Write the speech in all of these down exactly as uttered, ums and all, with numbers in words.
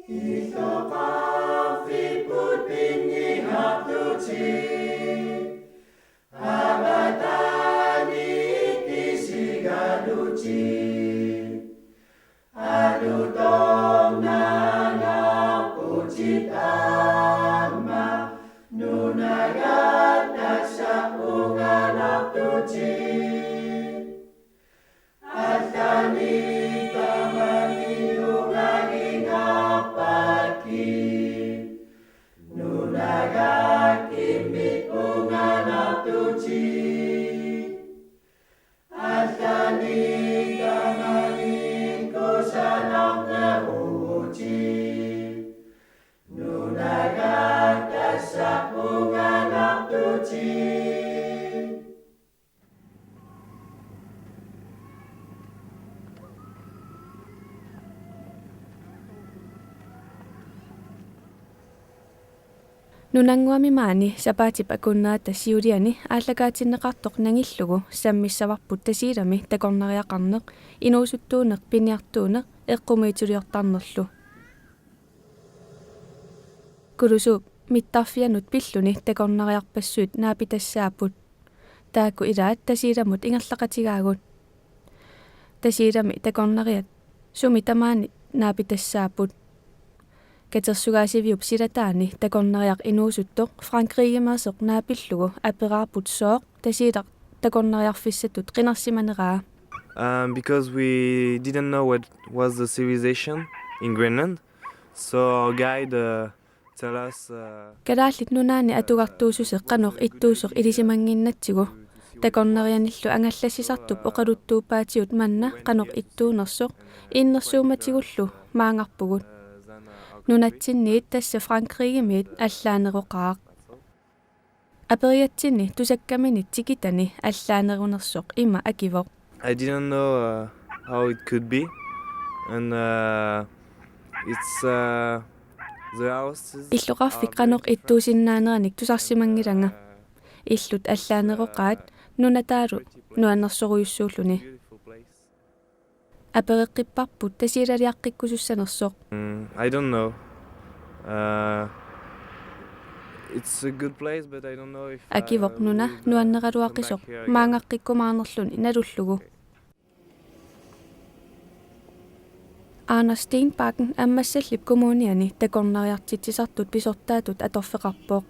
Illoqarfipput pinngitsoortutit, avataani isigalutit. Alutornarputit aamma nunagatta saqqummiunartutit. Allanik tamanit ungagingaarpakkit, nunagakkit immiunnartutit. Allanik tamanit kusanarneruvutit, nunagatta saqqummiunartutit. Nunannguami maani sapaatip akunnerata siuliani aallakaatinneqartoq nangillugu sammissavarput Tasiilami takornariaqarneq, inuusuttuuneq, piniartuuneq eqqumiitsuliortarnerlu. Kulusuup mittarfianut pilluni takornariarpassuit naapitassaapput. Taakku ilaat Tasiilamut ingerlaqatigaagut. Tasiilami takornariat sumi tamaani naapitassaapput. Katersugaasiviup silataani takornariaq inuusuttoq Frankrigimeersoq naapillugu aperaarput sooq Tasiilaq takornariarfissatut qinersimaneraa. Um, because we didn't know what was the civilization in Greenland, so our guide, uh, tell us, uh, Kalaallit Nunaanni atugartuussuseq qanoq ittuusoq ilisimannginnatsigu, takornarianillu angallassisartup oqaluttuuppaatigut manna qanoq ittuunersoq innersuummatigullu maangarpugut. Nunatsinniit, tassa Frankrigimiit, allaaneroqaaq. Aperigatsinni tusakkaminit tikitani allaanerunersoq ima akivoq: I didn't know, uh, how it could be, and, uh, it's, uh, the house is, illoqarfik qanoq ittuusinnaaneranik tusarsimanngilanga. Illut allaaneroqaat, nunataalu nuannersorujussuulluni. Apereqqipparput Tasiilaliaqqikkusussanersoq. Mm, I don't know. Uh, it's a good place, but I don't know if, uh, Akivoq nuna nuanneraluaqisoq maangaqqikkumaarnerluni nalullugu. Anders Stenbakken Ammassallip Kommuniani takornariartitsisartut pisortaatut atorfeqarpoq.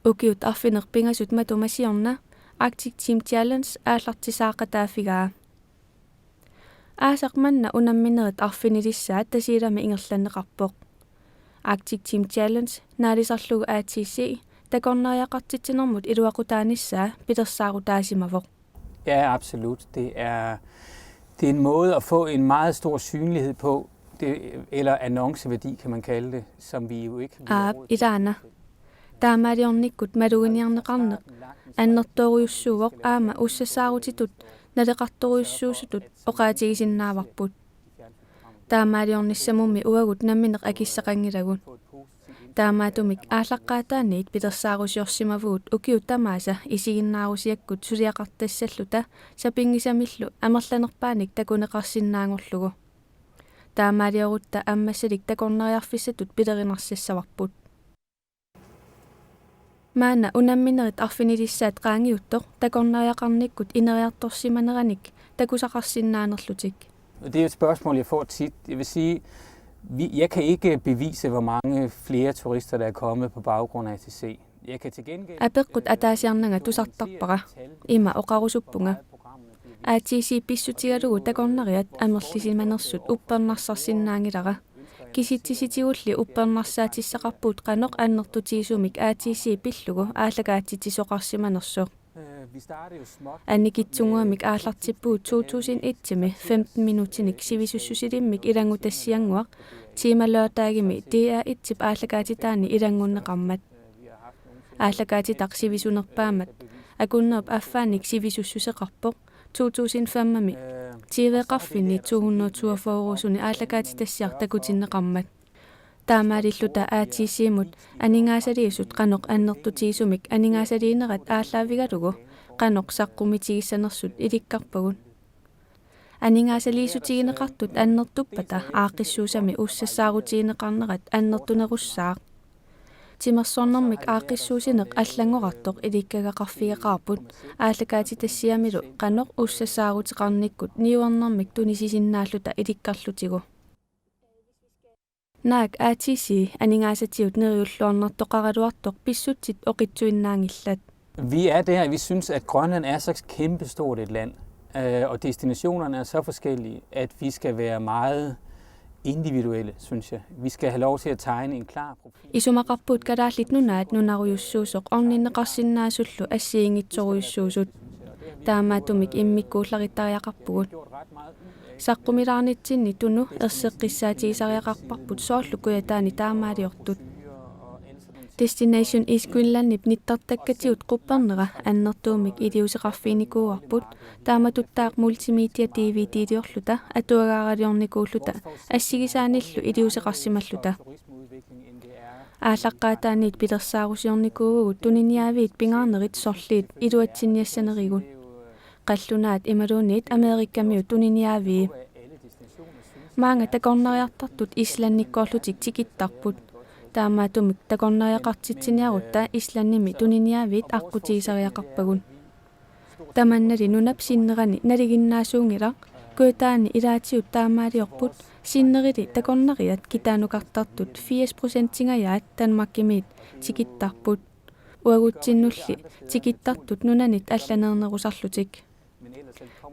Ukiut arfineq-pingasut matuma siorna Arctic Team Challenge aallartisaaqataaffigaa. Aasaq manna unamminerit arfinilissaat Tasiilami ingerlanneqarpoq. Arctic Team Challenge naalisarlugu A T C takornariaqartitsinermut iluaqutaanissaa pilersaarutaasimavoq. Ja, absolut. Det er, det er en måde at få en meget stor synlighed på, det, eller annonceværdi, kan man kalde det, som vi jo ikke... Aap, ilaana. Taamaaliornikkut maluginiarneqarneq annertoorujussuuvoq aamma ussassaarutitut naleqartorujussuusutut oqaatigisinnaavarput. Taamaaliornissamummi uagut nammineq akissaqanngilagut. Taamaattumik aallaqqaataaniit pilersaarusiorsimavugut ukiut tamaasa isiginnaarusiakkut suliaqartassalluta sapinngisamillu amerlanerpaanik takuneqarsinnaanngorlugu. Taamaaliorutta Ammassalik takornariarfissatut pilerinarsassarput. Maanna unamminerit arfinilissaat qaangiuttoq takornariaqarnikkut ineriartorsimaneranik takusaqarsinnaanerlutik. Og det er jo et spørgsmål, jeg får tit. Jeg vil sige, vi, jeg kan ikke bevise, hvor mange flere turister, der er kommet på baggrund af A T C. Jeg kan til gengæld... Apeqqut ataasiarnanga tusartarpara. Ima oqarusuppunga: A T C pissutigalugu takornariat amerlisimanersut uppernarsarsinnaanngilara. Kisitsisitigulli uppernarsaatissaqarpugut qanoq annertutigisumik A T C pillugu aallakaatitsisoqarsimanersoq. Annikitsunnguamik aallartippugut to tusind et-imi femten minuttinik sivisussusilimmik ilanngutassiannguaq Tema Lørdag-imi D R et-ip aallakaatitaani ilanngunneqarmat. Aallakaatitaq sivisunerpaammat akunnerup affaannik sivisussuseqarpoq to tusind fem-imi T V-qarfinni to hundrede toogfyrre-usuni aallakaatitassiaq takutinneqarmat. Taamaalilluta A T C-mut aningaasaliisut qanoq annertutigisumik aningaasaliinerat aallaavigalugu qanoq saqqummitigissanersut ilikkarpagut. Aningaasaliissutigineqartut annertuppata aaqqissuussami ussassaarutigineqarnerat annertunerussaaq. Timersornermik aaqqissuussineq allanngorartoq ilikkagaqarfigeqaarput, aallakaatitassiamilu qanoq ussassaaruteqarnikkut niuernermik tunisisinnaalluta ilikkarlutigu. Naak A T C aningaasatigut neriulluarnartoqaraluartoq pissutsit oqitsuinnaanngillat. Vi er der, vi synes, at Grønland er så kæmpestort et land, øh, og destinationerne er så forskellige, at vi skal være meget individuelle, synes jeg. Vi skal have lov til at tegne en klar profil. Isumaqarput Kalaallit Nunaat nunarujussuusoq orninneqarsinnaasullu assigiinngitsorujussuusut. Taamaattumik immikkuullarittariaqarpugut. Saqqumilaarnitsinni Tunu erseqqissaatigisariaqarparput soorlu Kujataani taamaaliortut. Destination East Greenlandip nittartakkatigut quppernera annertuumik iliuuseqarfiginikuuarput, taamatuttaaq multimedia D V D-liorluta atuagaaraliornikuulluta assigisaanillu iliuuseqarsimalluta. Aallaqqaataaniit pilersaarusiornikuuvugut tuniniaaviit pingaarnerit sorliit iluatsinniassanerigut. Qallunaat imaluunniit Amerikamiut tuniniaavii. Maanga takornariartartut Islandikkoorlutik tikittarput. Taamaattumik takornariaqartitsiniarutta Islandimi tuniniaaviit aqqutigisariaqarpagut. Tamannali nunap sinnerani nalinginnaasuunngilaq, Kujataani ilaatigut taamaaliorput, sinnerili takornariat kitaanukartartut firs procentingajaat Danmarkimiit tikittarput. Uagutsinnulli tikittartut nunanit allaneernerusarlutik.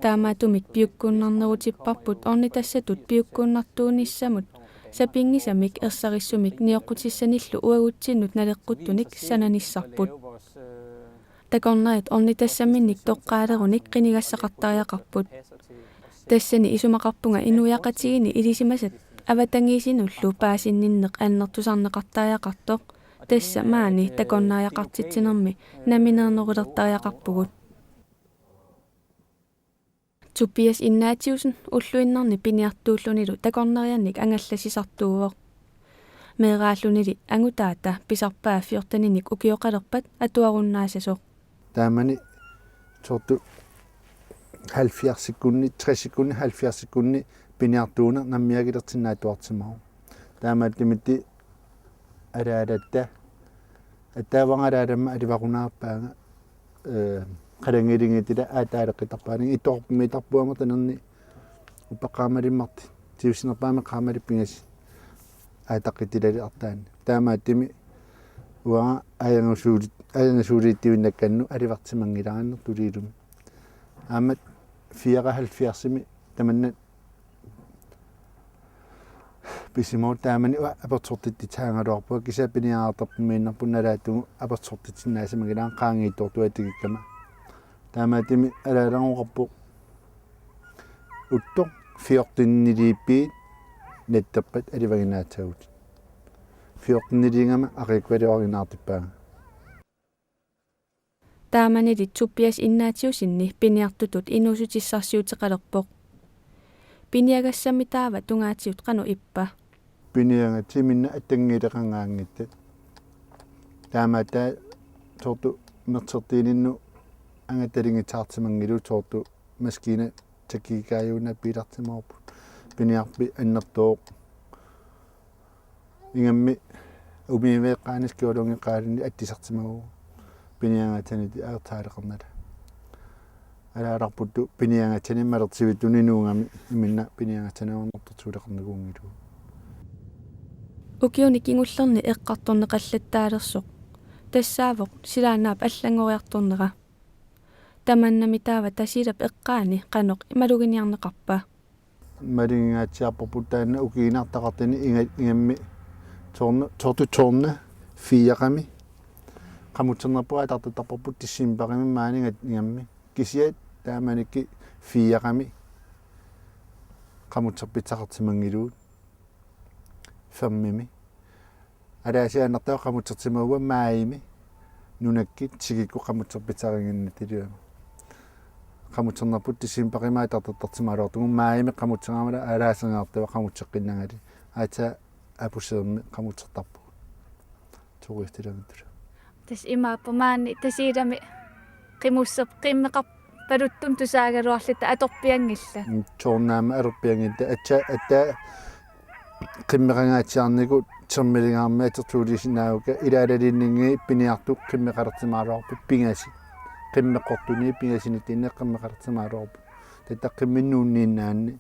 Taamaattumik piukkunnarnerutipparput ornitassatut piukkunnartuunissamut sapinngisamik ersarissumik nioqqutissanillu uagutsinnut naleqquttunik sananissarput. Takornariat ornitassaminnik toqqaalerunik qinigassaqartariaqarput. Tassani isumaqarpunga inuiaqatigiinni ilisimasat avatangiisinullu paasinninneq annertusarneqartariaqartoq, tassa maani takornariaqartitsinermi nammineernerulertariaqarpugut. Tobias Ignatiussen ulluinnarni piniartuullunilu takornariannik angallassisartuuvoq. Meeraallunili angutaata pisarpaa fjorteninik ukioqalerpat atuarunnaassasoq. Taamani soorlu halvfjerdsikkunni, tressikkunni, halvfjerdsikkunni piniartuuneq nammiagilersinnaattuarsimavoq. Taamaattumik alaalatta, attaavanga alaalamma alivarunaarpaanga, ee, qalanngilinngitila aataaleqqittarpaani ittoqarpummiittarpuama tanerni uppa qaamalimmarti, siussinerpaamik qaamali pingasi aataqqittilali artaanni. Taamaattumik uanga ajangusuulit-, ajangasuuliittuinnakkannut alivarsimanngilaarneq tuliilumi. Aamma fireoghalvfjerdsimi tamanna pisimavoq, taamani uanga apersortitsissaagaluarpunga, kisianni piniartarpummiinnarpunga nalaatigut apersortitsinnaasimanngilara qaangiittortuatigikkama. Taamaattumik alaalanngorpoq uttoq fjorteniliippiit nattorpat alivaginaassaagut. Fjorteniliigama aqiikkua alivaginaartippaanga. Taamanili Tobias Ignatiussenip piniartutut inuussutissarsiuteqalerpoq. Piniagassami taava tungaatigut qanoq ippa? Piniagassami attanngilaq qangaanngitsoq. Taamaattumik soorlu mersertiininnut angattalinngitsaarsimanngilagut, soorlu maskiina takkikaajuuna piilarsimavarput. Piniarpit annertooq. Ingammik umiiveeqqaanik skjoolunngikkaanni attisarsimavoq piniagassanik aertaaleqarnata. Alaalarputtoq piniagassanik malersivittuni nuugami, iminna piniagassanik ornertorsuuleqarnikuunngilagut. Ukiuni kingullerni eqqartorneqallattaalersoq. Tassaavoq silaannaap allanngoriartornera. Tamannami taava Tasiilap eqqaani qanoq maluginiarneqarpa? Malugingaatsiarparput taanna ukiinnartaqartuni inga-, ingammik soorlu, soorlu soorlu fireqami. Qamutsernerput aatartuttarparput decembarimi maani inga-, ingammik. Kisianni taamanikkut fireqami qamutserpissaqarsimanngilagut. Femimi. Alaasiaannartavara qamutsersimavunga maajimi nunakkut tikikkut qamutserpissarinnginnatiliorami. Qamutsernerput decembarimi aatartuttarsimagaluartugut, maajimi qamutserama alaasiaannartavara qamutseqqinnangali. Aatsaat apusermi qamutsertarpugut. Turistilermittulu. Tassa imaappoq maani Tasiilami qimusserp-, qimmeqarp-, Paluttut tusaagaluarluta atorpianngillat. Soorunami atorpianngillat. Aatsaat aatsaat qimmeqangaatsiarnikut termiligaarmi atortuulisinnaavakka, ilaalalinninngi piniartut qimmeqalersimagaluarput pingasut. Qimmeqqortuni pingasunitsinni qimmeqalersimagaluarput. Taava qimminnuunniinnaanni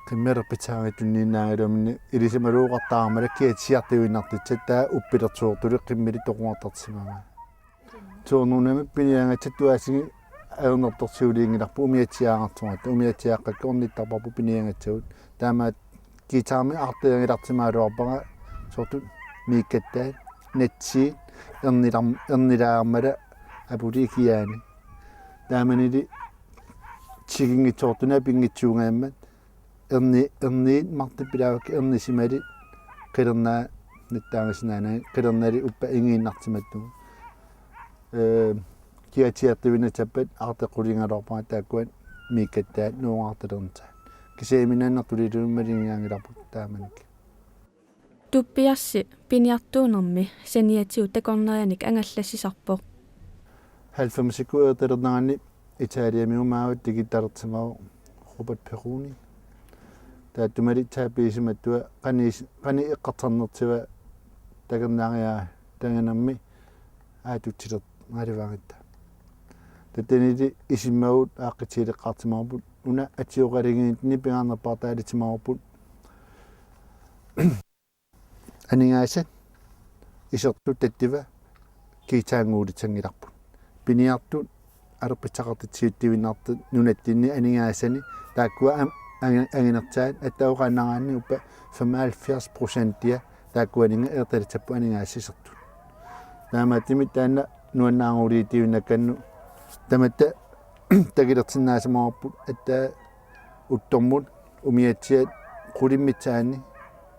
qimmeq alerpassuarnitsinniinnaanngilluinnarluni ilisimalooqattaarmata kiatsiartuinnartussat taava uppilersuortuli qimmili toqungartarsimavaa. Soorunami piniagassat tuaasigut ajornartorsiulinngilarput umiatsiaararsuarata, umiatsiaaqqakka ornittarparput piniagassavut. Taamaattumik guitarimi aartarinngilarsimagaluarpara soorlu miikkattaat, natsiit, ernilar-, ernilaarmata apuli ikiaani. Taamanili sikinngitsoortuni apinngitsuugaammat erni-, erniit marluk pilaavakka, ernisimali qilernaat nattaarisinnaaneq, qilernali uppa ingiinnarsimallugu. Ee, kiatsiartuinnassappat aarteqquligaluarpara taakkua miikkattaat nuungaartalernissaat. Kisianni iminnaannertuliillugu malinngigaanngilarput taamanikkut. Tuppiarsi piniartuunermi saniatigut takornarianik angallassisarpoq. Halvfemsikkut eqqartornerani Italiamiut maava tikittarsimavoq Robert Peroni. Taattumali taapisimassua qaniis-, qanoq eqqartornersiva takornariaa taannaami aatutsilertarivaanngitta. Tassanilu isummagut aaqqissuuleqqaarsimavarput, una atsioqalingiinni pingaarnerpaartaalissimavarput. Aningaasat isertut tassava guitarnguulissanngilarput. Piniartut alerpissaqartitsivinnartut nunatsinni aningaasanik taakkua am-, angi-, anginersaat attaoqaannaraanni uppa femoghalvfjerds procentia taakkuaninnga eqqartulissapput aningaasat isertut. Taamaattumik taanna nuannaarutigivinnakkannik tamatta takulersinnaasamavarput aatsaat uttormut umiatsiat qulimmissaanni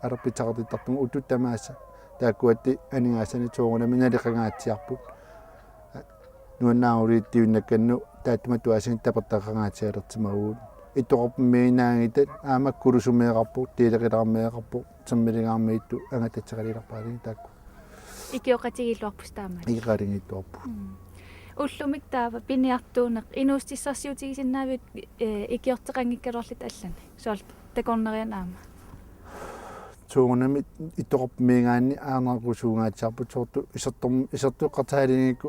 alerpissaqartittartunga uttut tamaasa taakkuattut aningaasanik soorunami naleqangaatsiarput. Nuannaarutigivinnakkannik taattumatuaasinik tapertaqangaatsialersimavugut. Ittoqarfimmiinnaanngitsut aamma Kulusummeeqarpoq, Tiileqilaarmeeqarpoq, Termiligaarmiittut angatasseqalilerpaalin taakku. Ikioqatigiilluarpusi taamaalilluni. Ikioqatigiilluarpugut. Mm. Ullumi taava piniartuuneq inuussutissarsiutigisinnaaviuk, ee, ikiorteqanngikkaluarlutit allanik? Soorlu takornarianik aamma. Soorunami ittoqarfimmiingaanniit aarnerusuungaatsiarput soorlu isertorm-, isertoqqattaarlugit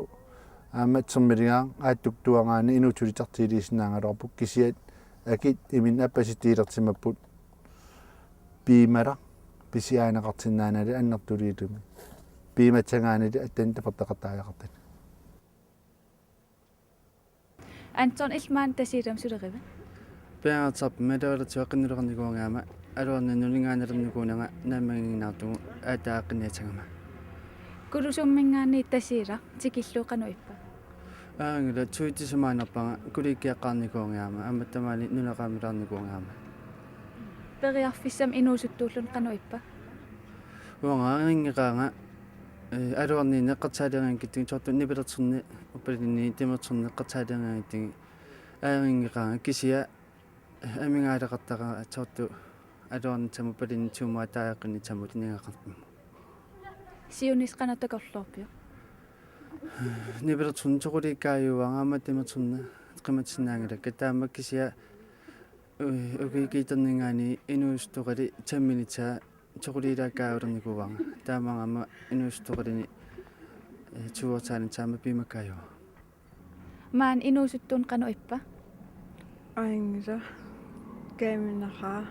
aamma Termiligaaq aatsaat tuaraanni inuussutissarsiliisinnaagaluarpoq kisianni akit iminni appasitiilersimapput. Piumalaq pisiarineqarsinnaanali annertuliulluni. Piumassagaanili aatsaat tapertaqattariaqartuni. Anton, illit maani Tasiilami suleriva? Piareersarpara, ilualutsiva qinnuleqarnikuugama, aluarnini nulingaanalernikuunanga naammaginnginnartugu aataaqqinniassagama. Kulusumminngaanniit Tasiilaq tikillugu qanoq ippa? Aa, inngila tuitisimaannarpara, kollegiaqqaarnikuugama aamma tamaani nunaqamilaarnikuugama. Periarfissamik inuusuttuulluni qanoq ippa? Uanga ajunngeqaanga, ee, aluarniinneq eqqarsaalereernikkittugut soorlu nipilersorneq uppaluunniit timersorneq eqqarsaalereernikkittugut ajunngeqaanga kisianni amigaaleqartara soorlu aluarnissamut uppaluunniit suummaataaqqinnissamut tunigaqarpimmu. Siunissaq qanoq takorloorpiuk? Nipilersorneq soquliikkaajuara aamma timersorneq qimatissinnaanngilakka taama kisianni, ee, ukiukiittorninngaanniit inuusuttoqali tamminissaa soquliilaakkaajalernikuuara. Taamaammat inuusuttoqalini, ee, tuuarsaanitsaama piumakkaajuara. Maani inuusuttuuneq qanoq ippa? Ajunngilaq. Kaaminaqaaq.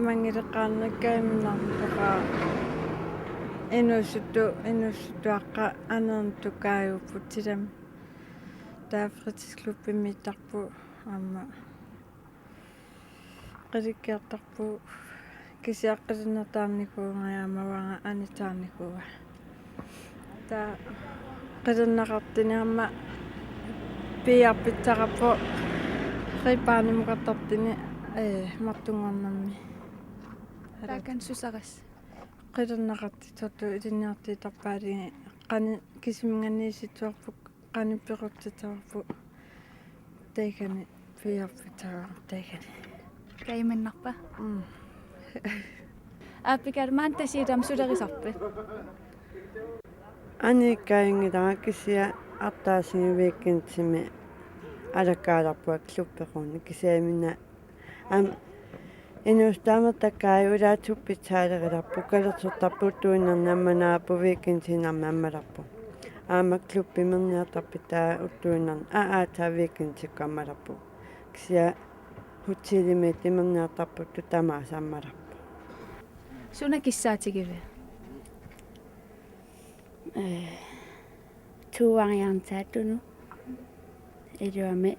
Manngileqqaarneq kaaminartoqaaq. Inuusuttu-, inuusuttuaqqat anernitukaajupput silami. Taava fritidsklubbimiittarput aamma. Qilikkiartarpugut kisianni qilinnertaarnikuugama uanga anitaarnikuuara. Taava qilernaqartuni aamma piiarpissaqarpoq ribbanimukartartuni, ee, martunngornermi. Taakani susarassi? Qilernaqartittorlu ilinniartittarpaalunga qanoq kisiminngaanniit isertuarput qanoq peqquteqarpoq taakani piiarpissaqarpoq taakani. Kaaminarpa? Mm. Aappikalu maani Tasiilami sulerisarpit? Anikkaanngilanga kisianni artaasinnguaq weekendimi alakkaalarpunga klubbeqarnermut kisianni aamma inuusuttuarmik taakku ilaat suppitsaaleqilarput, kalersortarput uttuinnarni aamma naapput weekendiinnarmik ammalerput. Aamma klubbimiinniartarput taava uttuinnarni aatsaat weekendikkut ammalerput. Kisianni hotelimi timerniartarput tamaasa ammalerput. Suna kissaatigiviuk? Eh, tuuariarnsaatunu. Iluamik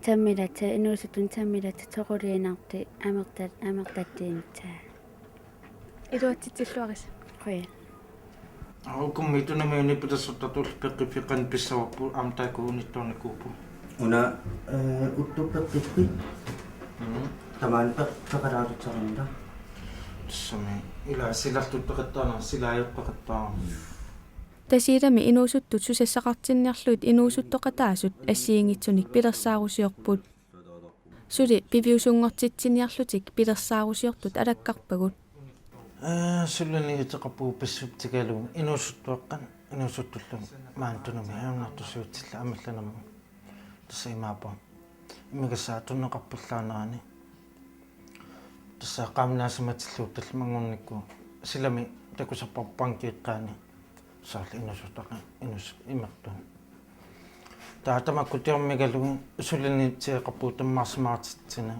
tammilatta, inuusuttut tammilatta toquliinnartut amertat-, amertattiinnassaat. Iluatsitsilluarisi. Qujan. Ukummi tunumi unipitassortartut peqqiffik qanoq pissavarput aamma taakku unittoornikuupput. Una, eh, uttut peqqiffik. Mm. Tamaani peq-, peqalaarutsarinda. Tassami ila silarluttoqattaarna, silaajoqqaqattaarna. Tasiilami inuusuttut susassaqartinniarlugit inuusuttoqataasut assigiinngitsunik pilersaarusiorput. Suli piviusunngortitsiniarlutik pilersaarusiortut alakkarpagut. Ee, suliniuteqarpugut pissutigalugu inuusuttuaqqat inuusuttullu maani Tunumi ajornartorsiutillit amerlanermut. Tassa imaappoq imigassaat atorneqarpallaanerani. Tassa qaamnaasimatillugu tallimanngornikkut silami takusarparput banki eqqaani. Soorlu inuusuttuaqqat inuus-, imertut. Taava tamakku tiormigalugit suliniuteqarpugut tammaarsimaartitsineq.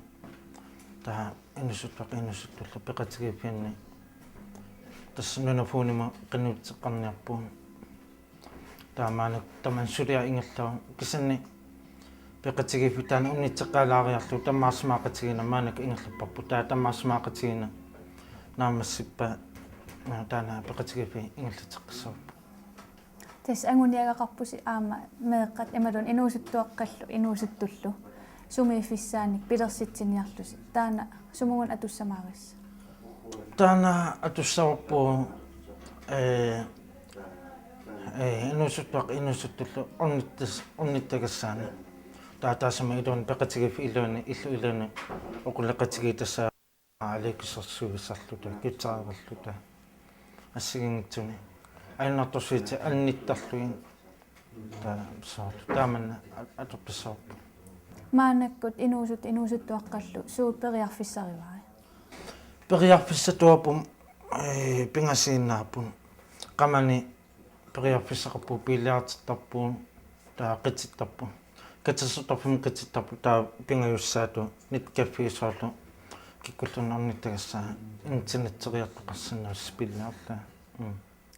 Taava inuusuttuaqqat inuusuttullu peqatigiiffianni. Tassa Nuna Fondimut qinnuteqarniarpugut. Taava maannakkut tamanna suliaq ingerlavoq kisianni peqatigiiffiup taanna unitseqqaalaariarlugu tammaarsimaaqatigiinneq maannakkut ingerlapparput. Taava tammaarsimaaqatigiinneq naammassippat, taanna peqatigiiffiup ingerlateqqissavarput. Tassa anguniagaqarpusi aamma meeqqat imaluunniit inuusuttuaqqallu inuusuttullu sumiiffissaannik pilersitsiniarlusi. Taanna sumut una atussamaavissi? Taanna atussavarput, ee, ee, inuusuttuaqqat inuusuttullu ornittas-, ornittagassaanik. Taava taassuma iluani peqatigiiffiup iluani illup iluani oqaloqatigiittassaa aliikkusersuisarluta, kutsaaralluta. Assigiinngitsunik. Ajornartorsiutit anittarlugit. Taava soorlu. Taamanna a-, atorpassavarput. Maannakkut inuusuttut inuusuttuaqqallu suut periarfissarivai? Periarfissatuarput, ee, pingasuinnaapput. Qamani periarfissaqarpugut, biiliartittarpugut, taava qitittarpugut. Katersortarfimmut qitittarpugut, taava pingajussaatut netcafé soorlu kikkulluunniit ornittagassaat, internetteriartoqarsinnaavoq spilli allaat. Mm.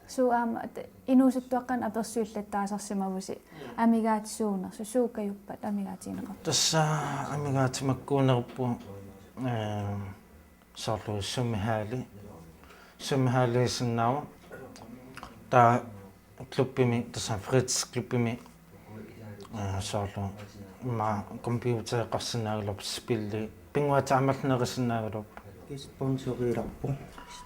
Suut aamma at-, inuusuttuaqqanik apersuillattaasarsimavusi amigaatisuunersut, suut kajuppat amigaatigineqarput? Tassa amigaatimakkuunerput, ee, soorlu svømmehal. Svømmehaliusinnaavoq. Taava klubbimi, tassa fritidsklubbimi, ee, soorlu immaqa computereqarsinnaagaluarpoq, spilli, pinnguaatit amerlanerusinnaagaluarput. Sponsorilerpoq.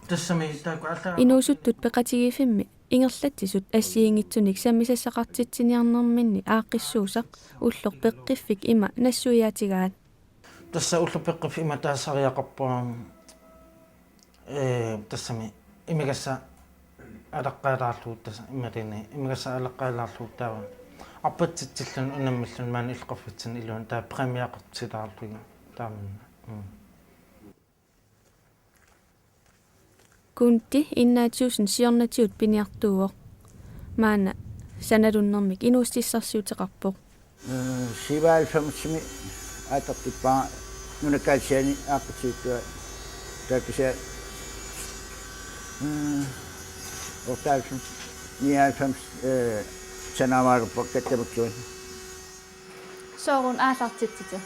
Tassami taakku alla. Inuusuttut peqatigiiffimmi ingerlatsisut assigiinngitsunik sammisassaqartitsiniarnerminni aaqqissuussaq ulloq peqqiffik ima nassuiaatigaat. Tassa ulloq peqqiffik ima taasariaqarpoq, ee, tassami imigassaq alaqqaalaarlugu, tassa imaluunniit imigassaq alaqqaalaarlugu taava arpatsitsilluni unammilluni maani illoqarfitsinni iluani taava præmiaqartilaarlugit taamanna. Mm. Kundi enogtyve siornatigut piniartuuvoq. Maanna sanalunnermik inuussutissarsiuteqarpoq. Ee, syvoghalvfemsimi aallartippara nunakaatsiani aaqqissuuttua, taava kisianni, ee, otteoghalvfems, nioghalvfems, ee, sanaamaalerpoq kattamikkuani. Sooruna aallartitsitit?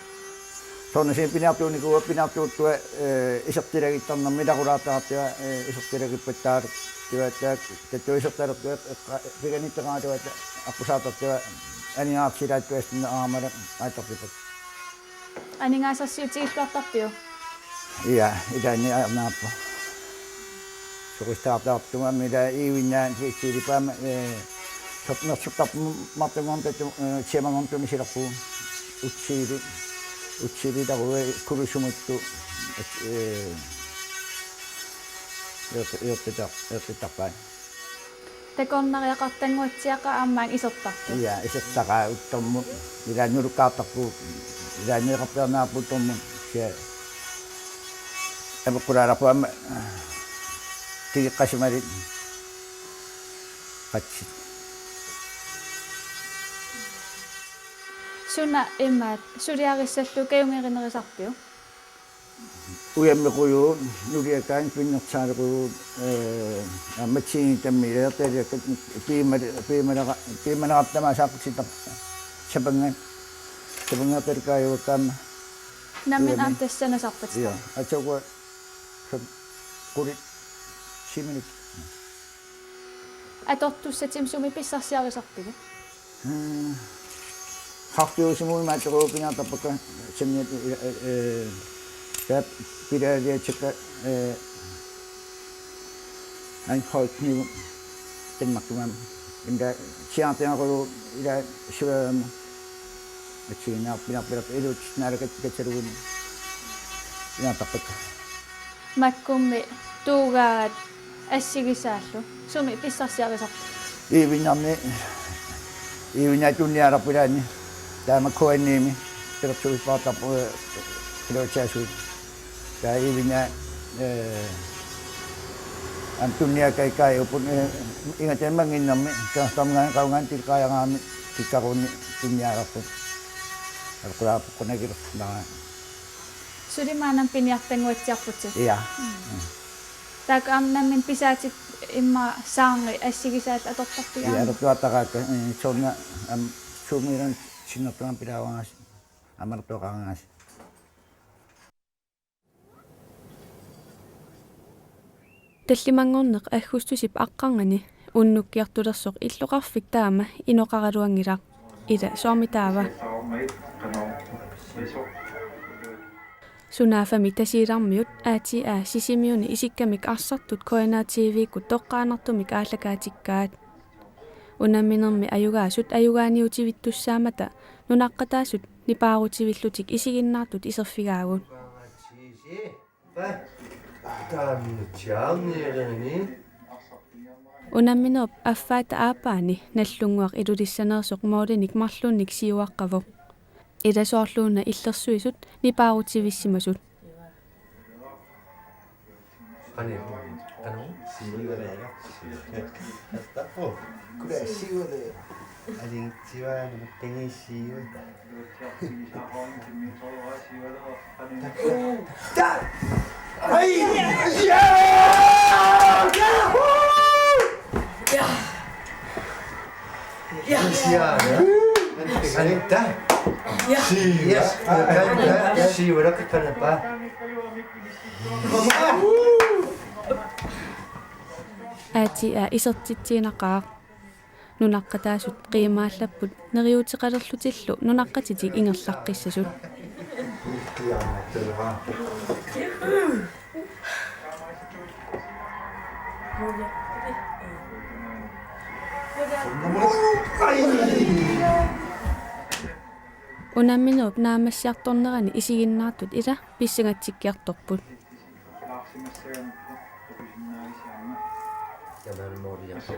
Soorunami piniartuunikuuara, piniartuuttua, ee, isertilagittarnermi ilaqutariittaratta, ee, isertilagippattaartua, taava tattoo isertalertua, eqqa-, piganiittoqaraluata, aqqusaartartua, aningaasarsiutilaattut assinna aamma aallartippagut. Aningaasarsiutigilluartarpiuk? Ja, ilaanni ajornarpoq. Soqutigisartaartumik aamma ila iivinnaani utsiilipaama, ee, sop-, nersortarput martunngorneq tatu-, ee, siamangorneq tunisilerpugut. Utsiili-, utsiililerui kulusumuttu, ee, iortu-, iortutar-, iortuttarpaat. Takornariaqartannguatsiaqaaq aamma isertarput. Ja, isertaqaaq uttormut. Ilaa nulukkaartarpugut. Ilaa neqarpiarnaarput uttormut. Ja. Apeqqulaalerput aamma tigeqqasimalit. Qatsit. Suna imaat suliarissallu kajungerinerusarpiuk? Ujammequjugut, nuliakkaanni pinnersaalequjugut, ee, aamma tiinit tammiileertaliakkat piimali-, piimalera-, piimalerartama saaqqutsitar-, sapangan, sapangaartalikkaajugakka aamma. Nammineq ujammi-, aamma tassa nasarpat. Ja, atsakua sap-, qulit siminit. Atortussatit sumi pissarsiarisarpigit? Mm. Hartiusimui maatsoruupingaartarpakka sanniat, eh, eh, taap pilaaliatsakka, eh, Anholt-niu Danmarkimut. Inda siaartiaqulu ila suaama. Atsigiinnaarpinarpilaq iluut naalakat katsalugun. Inaartarpakka. Makkummi tuugaat assigisaallu. Sumi pissarsiarisarpit? Iivinnarni, iivinnaat tunniaalerput ilaanni. Taama K N I-mi pilersuispaartarput, eh, pilersaasui. Taava iivinnaat, eh, aamma tunniakkaikkaajuppoq, eh, ingatanngimmat, kangerlunngaanniit qaungaanniit tiliqaajaraangamik kikkaruunniit tunniaalerput. Apeqqulaarpoq qunagilersunara. Suli maannamut piniartannguatsiarputit. Ja. Mm. Taakku aamma nammineq pisaatit immaqa saarngi assigisaallu atortarpigit? Ja, aamma atortuartaraakka, eh, soorunami aamma suumiilan sinnertuan pilaavangaasi, aamma atortuaqarangaasi. Tallimanngorneq aggustusip aqqarnganni unnukkiartulersoq illoqarfik taama inoqaraluanngilaq. Ila soormi taava? Sunaaffami Tasiilarmiut A T A Sisimiuni isikkamik arsartut K N R T V-kkut toqqaannartumik aallakaatikkaat. Unamminermi ajugaasut ajugaaniutivittussaammata nunaqqataasut nipaarutivillutik isiginnaartut iserfigaagut. Unamminerup affaata aappaani Nallunnguaq Ilulissaneersoq målinik marlunnik siuaqqavoq. Ila soorluuna illersuisut nipaarutivissimasut. Qani, qani? Siualeera. Tappu. Kula siualeera. Alingitsivaana, tengisiva. Ta! Ai! Ja! Ja! Anta. Ja. Siva. Yes. Anta. Siva, la, qanapa. A T A isertitsiinaqaaq. Nunaqqataasut qiimaallapput neriuuteqalerlutillu nunaqqatitik ingerlaqqissasut. Unamminerup naammassiartornerani isiginnaartut ila pissangatsikkiartorput.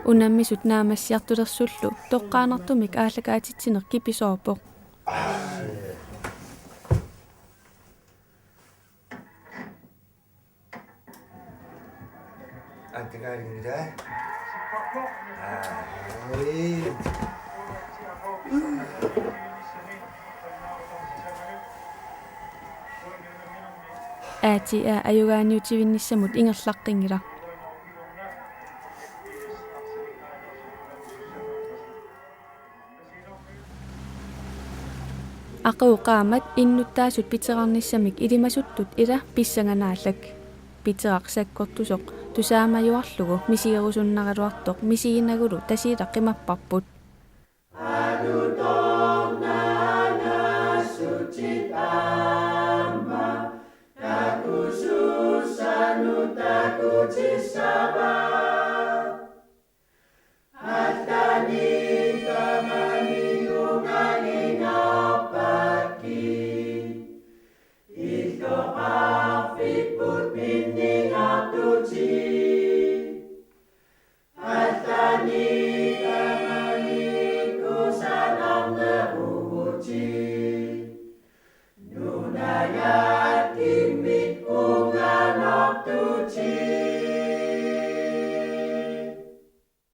Unammisut naammassiartulersullu toqqaannartumik aallakaatitsineq kipisoorpoq. Antikaarinngilaa. Ai. A T A ajugaaniutivinnissamut ingerlaqqinngilaq. Aqagu qaammat innuttaasut piterarnissamik ilimasuttut ila pissanganaalak. Piteraq sakkortusoq tusaamajuarlugu misigerusunnaraluartoq misiginagulu Tasiilaq qimapparput.